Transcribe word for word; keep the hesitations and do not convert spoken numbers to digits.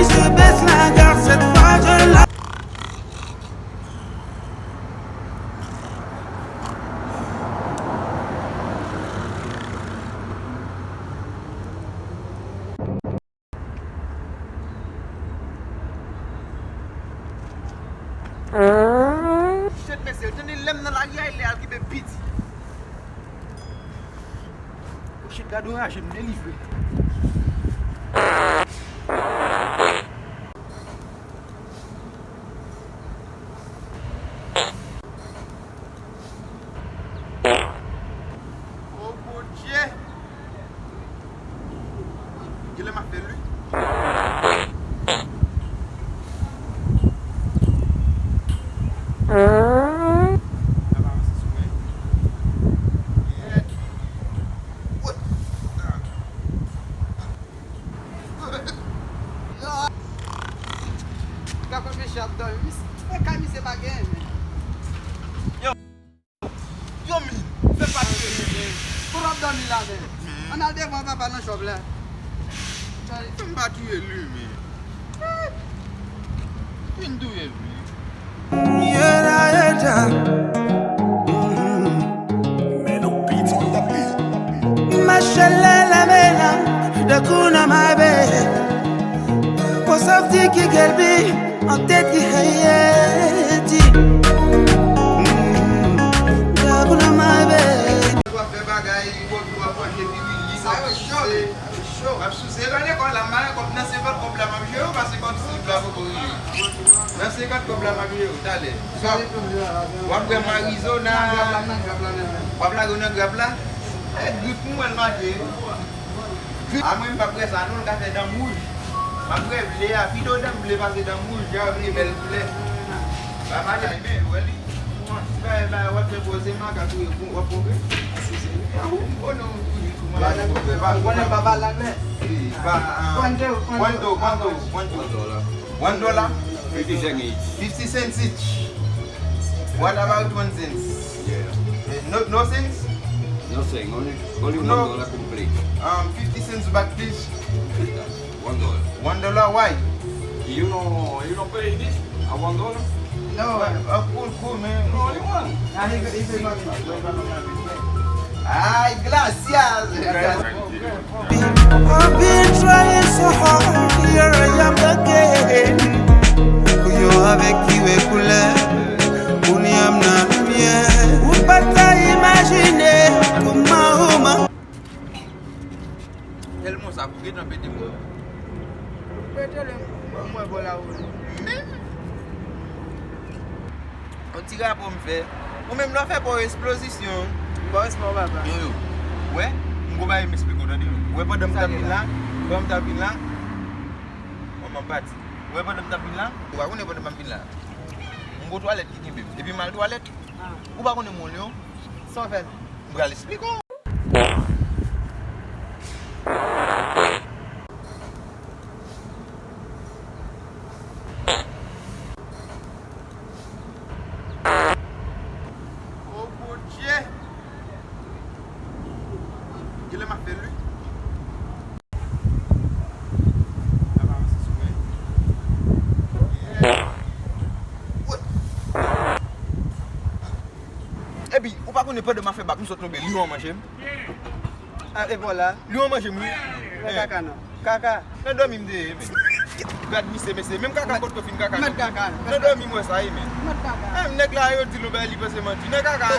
Je baisse la garde, cette fois je la Shit, mesye, tande lè m nan lari a, lè al kenbe piti. Oh shit, gade yon raje m delivre. Oh Bondye! Genlè m ap fè l wi. N ap avanse sou mwen. Gad kòman mesye ap dòmi. Mis-, e kay misye pa genyen, men. Yo, yo, men, fè pa tiye. Kote w ap dòmi la, men? Ann al devan papa nan chòp la. Fè m pa tiye li, men. Vin touye l wi. Yeda, yeda. Mm-hmm. Mèt ou piti. Machele la mena, dakuna my bed. Kwa sa w di ki gèlbi, an tèt ki heyeti. Mm-hmm. Dakuna my bed. W ap fè bagay, w ap manje pirili, w ap souse. W ap souse. Lè lekòl la, m pa gen kòb nan senkant kòb la, m ap jere w pa senkant kòb la poko rive. Nan senkant kòb la, m ap jere w talè. W ap bwè Marizona. W ap lage w nan grap la. E grip mwen l mache. A mwen, m p ap bwè sa non, l ka fè dan m wouj. M ap bwè vle a, pito dan m vle pase dan m wouj, jan vle bèl koulè. Ba madan men, wè li. Ti bagay la, w ap fè poze makak ou ye, w ap konprann. Asise. Ou konnen ou toujou sou mwen. Ou konnen papa lang men. Wi, pa, ah, Quanto, quanto, quanto, quanto? One dollar. One dollar? Fifty cents each. Fifty cents each. What about one cents? Yeah. Eh, no, no cents? No cents, only, only one dollar complete. Um, fifty cents back, please. One dollar. One dollar, why? You know, you don't pay this at one dollar? No. Uh, cool, cool, man. No, only one. Ay, gracias. I've been trying so hard, here I am again. Pou yo avèk ki wè koulè, kounye a m nan limyè. Ou pa ta imajine kòman ou man- Tèlman sa pou gentan pete mwen. Ou pete lè m wè bò la ou. Men yon ti rapò m fè. Ou menm lè w fè pa w eksplozisyon. Bò respè w papa. Yo, yo. Wè, m gon bagay m eksplike w tande. Ou wè pandan m t ap vin la, pandan m t ap vin la, manman pati. Ou wè pandan m t ap vin la, ou pa konnen pandan m ap vin la. M gon twalèt ki kenbe m. Epi m al twalèt. Ou pa konnen moun yo. Sa w fè? M pral eksplike w. Oh Bondye! Genlè m ap fè l wi. N ap avanse sou mwen. Epi, ou pa konnen pandan m ap fè bak, m sot tonbe, lyon an manje m. Ah, e vwala. Lyon an manje m wi. Nan kaka non. Kaka. Nan dòmi m te ye, men. Gad misye, mesye. Menm kaka potko fin kaka. Mèt kaka. Nan dòmi m wè sa ye, men. Mèt kaka. Menm nèg la yo di l yon bagay, li panse manti. Nan kaka.